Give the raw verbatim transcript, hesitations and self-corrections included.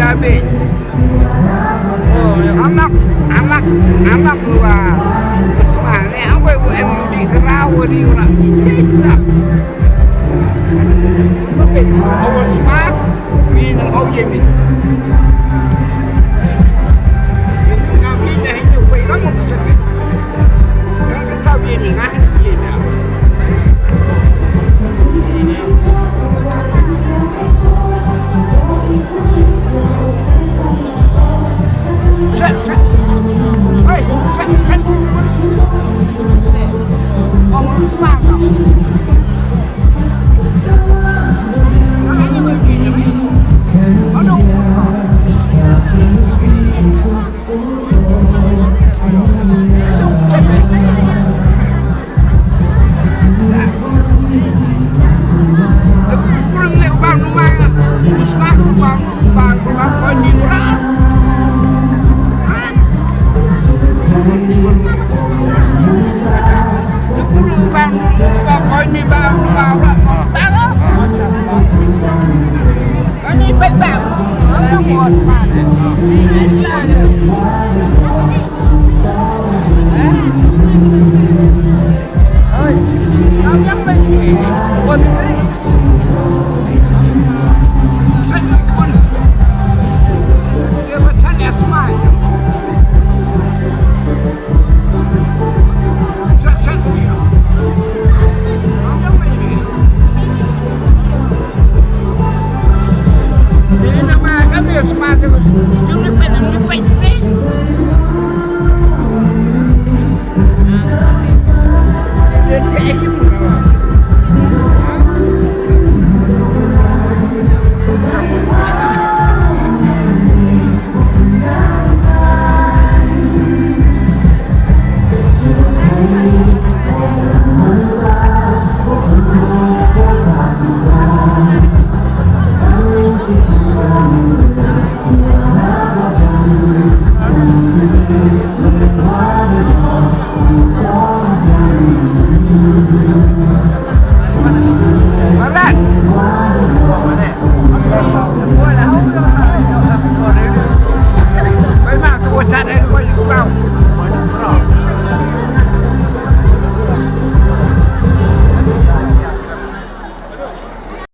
Abin. Amak, amak, amak wa. Usman, ne, ang wei wa em di kera wa di wa. Cai cina. Abin, awa ma, ni nang au ye ni. Ngam ni dah hindu wei lang wa kucing. Kan kata ye ni ngah ye ni.